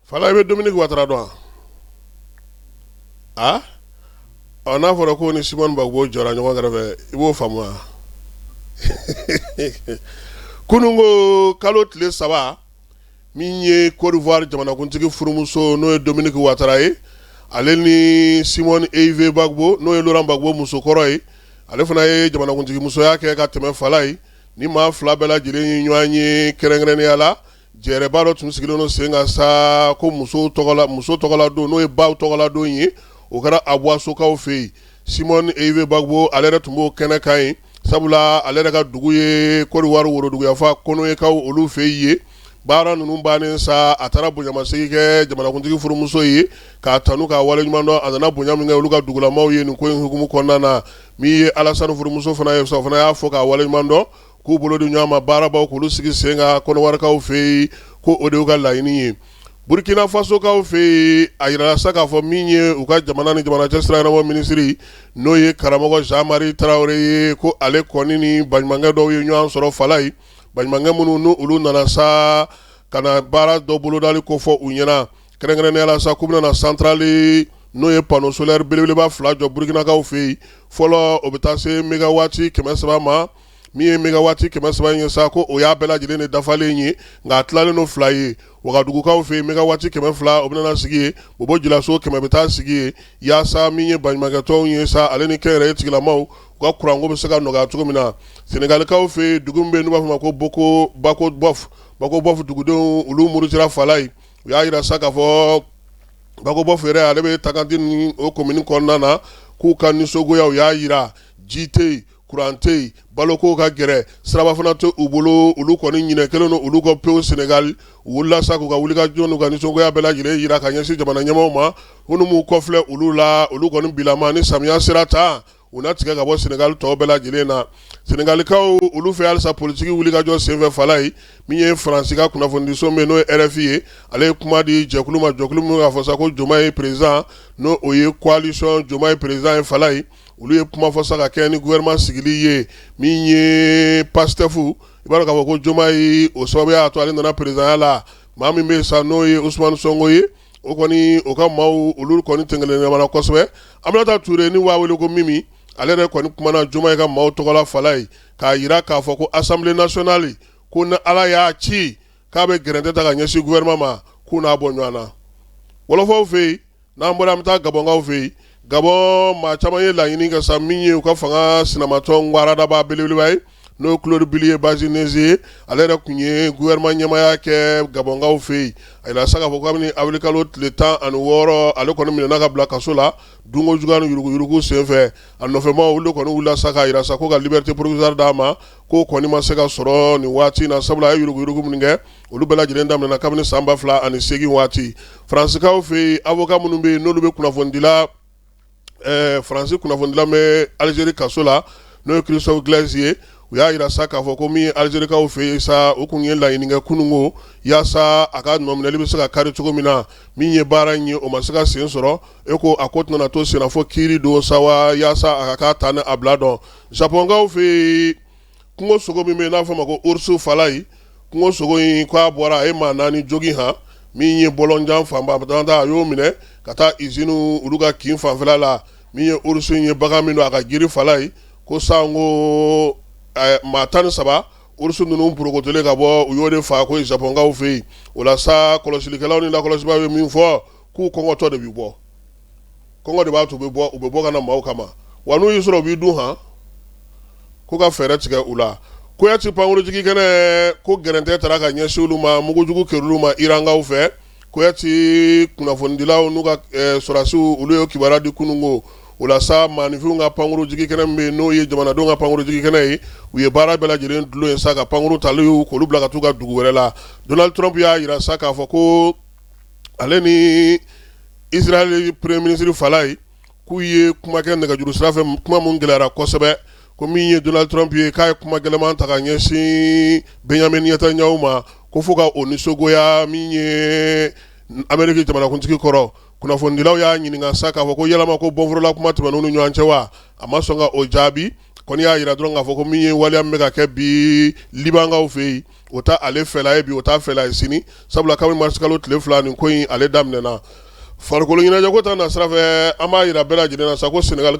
Fala, i bɛ Dominique Ouattara dɔn wa? A n'a fɔra ko ni Simone Gbagbo jɔra ɲɔgɔn kɛrɛfɛ, i b'o faamu wa? Kunun ko kalo tile 3, min ye Côte d'Ivoire jamanakuntigi furumuso, n'o ye Dominique Ouattara ye, ale ni Simone Ehivet Gbagbo, n'o ye Laurent Gbagbo musokɔrɔ ye, ale fana ye jamanakuntigi musoya kɛ ka tɛmɛ. Fala ye, ni maa fila bɛɛ lajɛlen ye ɲɔgɔn ye kɛrɛnkɛrɛnnenya la, jɛrɛba dɔ tun sigilen don sen kan sa ko muso tɔgɔla don, n'o ye baw tɔgɔla don ye, o kɛra Aboissokaw fɛ yen. Simone Ehivet Gbagbo, ale yɛrɛ tun b'o kɛnɛ kan yen, sabula ale yɛrɛ ka dugu ye Côte d'Ivoire woroduguyanfan Konoyekaw olu fɛ yen. Baara ninnu bannen sa, a taara bonyamasegin kɛ jamanakuntigi furumuso ye k'a tanu, k'a waleɲuman dɔn, a nana bonya min kɛ olu ka dugulamaw ye nin ko in hukumu kɔnɔna na. Min ye Alassane furumuso fana ye sa, o fana y'a fɔ k'a waleɲuman dɔn, k'u bolo di ɲɔgɔn ma, baarabaw k'olu sigi sen kan Kɔnɔwarikaw fɛ yen, ko o de y'u ka laɲini ye. Burkina Fasokaw fɛ yen, a yirala sa k'a fɔ min ye u ka jamana ni jamana cɛ sira ɲɛnabɔ minisiri, n'o ye karamɔgɔ Jean Marie Tarawele ye, ko ale kɔni ni baɲumankɛ dɔw ye ɲɔgɔn sɔrɔ. Fala ye, baɲumankɛ minnu n' olu nana sa ka na baara dɔ bolodali kofɔ u ɲɛna, kɛrɛnkɛrɛnnenya la sa, k'u bɛna centrale, n'o ye panneau solaire belebeleba fila jɔ Burkinakaw fɛ yen. Fɔlɔ, o bɛ taa se mégawatt 300 ma. Min ye mégawatt 300 in ye sa, ko o y'a bɛɛ lajɛlen de dafalen ye, nka a tilalen don fila ye. Wagadugukaw fɛ yen, mégawatt 200, o bɛna sigi yen. Bobo Julaso, 100 bɛ taa sigi yen, yaasa min ye baɲumankɛtɔnw ye sa, ale ni kɛnyɛrɛye tigilamaw, u ka kuranko bɛ se ka nɔgɔya cogo min na. Senegalikaw fɛ yen, dugu min bɛ yen n'u b'a fɔ ma ko Boko Bako Bof, Bako Bof dugudenw, olu murutira. Fala ye, u y'a jira sa k'a fɔ Bako Bof yɛrɛ, ale bɛ Takantine o komini kɔnɔna na, k'u ka nisɔngoya u y'a jira. Ji tɛ yen, kuran tɛ yen, baloko ka gɛrɛ, siraba fana tɛ u bolo. Olu kɔni ɲinɛ kɛlen don olu kɔ pewu Senegali. U wulila sa k'u ka wulikajɔ n'u ka nisɔngoya bɛɛ lajɛlen jira ka ɲɛsin jamana ɲɛmaaw ma, ko n'u m'u kɔfilɛ olu la, olu kɔni bilama, ni samiya sera tan, u na tigɛ ka bɔ Senegali tɔw bɛɛ lajɛlen na. Senegalikaw olu fɛ halisa, politiki wulikajɔ senfɛ, Fala ye, min ye Faransi ka kunnafonidiso min n'o ye RFI ye, ale ye kuma di jɛkulu ma, jɛkulu min k'a fɔ sa ko Diomaye président, n'o o ye coalition Diomaye président ye. Fala ye, olu ye kuma fɔ sa ka kɛ ni gouvernement sigili ye. Min ye Pastef, i b'a dɔn k'a fɔ ko Diomaye, o sababu y'a to ale nana présidentya la. Maa min bɛ sa, n'o ye Ousmane Sonko ye, o kɔni, o ka maaw, olu kɔni tɛnkelen kosɛbɛ. Aminata Touré ni b'a wele ko Mimi, ale yɛrɛ kɔni kumana Diomaye ka maaw tɔgɔ la. Fala ye, k'a jira k'a fɔ ko Assemblée nationale, ko ni Ala y'a ci k'a bɛ gɛrɛntɛ ta ka ɲɛsin gouvernement ma, k'u n'a bɔ ɲɔgɔn na. Wɔlɔfɔw fɛ yen, n'an bɔra, an bɛ taa Gabɔnkaw fɛ yen. Gabɔn maa caman ye laɲini kɛ sa, min ye u ka fanga sinamatɔn waradaba belebeleba ye, n'o ye Claude Biliye Byuguze ye, ale yɛrɛ tun ye gouvernement ɲɛmaaya kɛ Gabɔnkaw fɛ yen. A yira sa k'a fɔ kabini awirilikalo tile 16, ale kɔni minɛna ka bila kaso la dunko juguya ni yuruguyurugu senfɛ. A nɔfɛmaw, olu kɔni wulila sa k'a yira sa ko ka liberté provisoire d'a ma, k'o kɔni ma se ka sɔrɔ nin waati in na, sabula a ye yuruguyurugu minnu kɛ, olu bɛɛ lajɛlen daminɛna kabini san 2008 waati. Faransikaw fɛ yen, avocat minnu bɛ yen, n'olu bɛ kunnafonidila, Faransi kunnafonidila bɛ Alizeri kaso la, n'o ye Christophe Gleizes ye, u y'a jira sa k'a fɔ ko min ye Alizerikaw fɛ yen sa, u kun ye laɲini kɛ kununko yaasa a ka nɔminɛli bɛ se ka kari cogo min na. Min ye baara in ye, o ma se ka sen sɔrɔ. E ko a ko tɛna to senna fo kiiri don sa wa, yaasa a ka k'a ta ni a bila dɔn. Japɔnkaw fɛ yen, kungo sogo min bɛ yen n'a fɔ ma ko ours, Falayi, kungo sogo in, k'a bɔra, a ye maa naani jogin han. Min ye bɔlɔnjan fanba a y'o minɛ ka taa izini olu ka kin fanfɛla la. Min ye ours in ye, bagan min don, a ka girin. Falayi, ko sanko maa 13, ours ninnu porokotolen ka bɔ, u y'o de faa ko Japɔnkaw fɛ yen. O la sa, kɔlɔsilikɛlaw ni lakɔlɔsibaaw ye min fɔ, k'u kɔngɔtɔ de bɛ bɔ, kɔngɔ de b'a to u bɛ bɔ, u bɛ bɔ ka na maaw kama wa, n'u y'i sɔrɔ, u b'i dun han. Ko ka fɛɛrɛ tigɛ u la. Kuyati pankurujigi kɛnɛ, ko gɛrɛntɛ taara ka ɲɛsin olu ma, mugujugu kerunna u ma Irankaw fɛ. Kuyati kunnafonidilaw n'u ka sɔrɔdasiw, olu ye kibaruya di kununko. O la sa, maaninfinw ka pankurujigi kɛnɛ min bɛ yen, n'o ye jamanadenw ka pankurujigi kɛnɛ ye, u ye baara bɛɛ lajɛlen dulon yen sa, ka pankuru taliw k'olu bila ka t'u ka dugu wɛrɛ la. Donald Trump y'a jira sa k'a fɔ ko ale ni Israël premier ministre, Falayi, k'u ye kuma kɛ nɛgɛjuru sira fɛ, kuma mun gɛlɛyara kosɛbɛ. Ko min ye Donald Trump ye, k'a ye kuma gɛlɛman ta ka ɲɛsin Benjamin Netanyahu ma, ko fo ka o nisɔngoya. Min ye Ameriki jamanakuntigi kɔrɔ, kunnafonidilaw y'a ɲininka sa k'a fɔ ko yalama ko bɔnforola kuma tɛmɛn'u ni ɲɔgɔn cɛ wa, a ma sɔn ka o jaabi. Kɔni y'a jira dɔrɔn k'a fɔ ko min ye waleya min bɛ ka kɛ bi Libankaw fɛ yen, o tɛ ale fɛla ye bi, o t'a fɛla ye sini, sabula kabini marisikalo tile 2 nin ko in ale daminɛna. Farikolo ɲɛnajɛko ta na sira fɛ, an b'a jira bɛɛ lajɛlen na sa ko Sénégal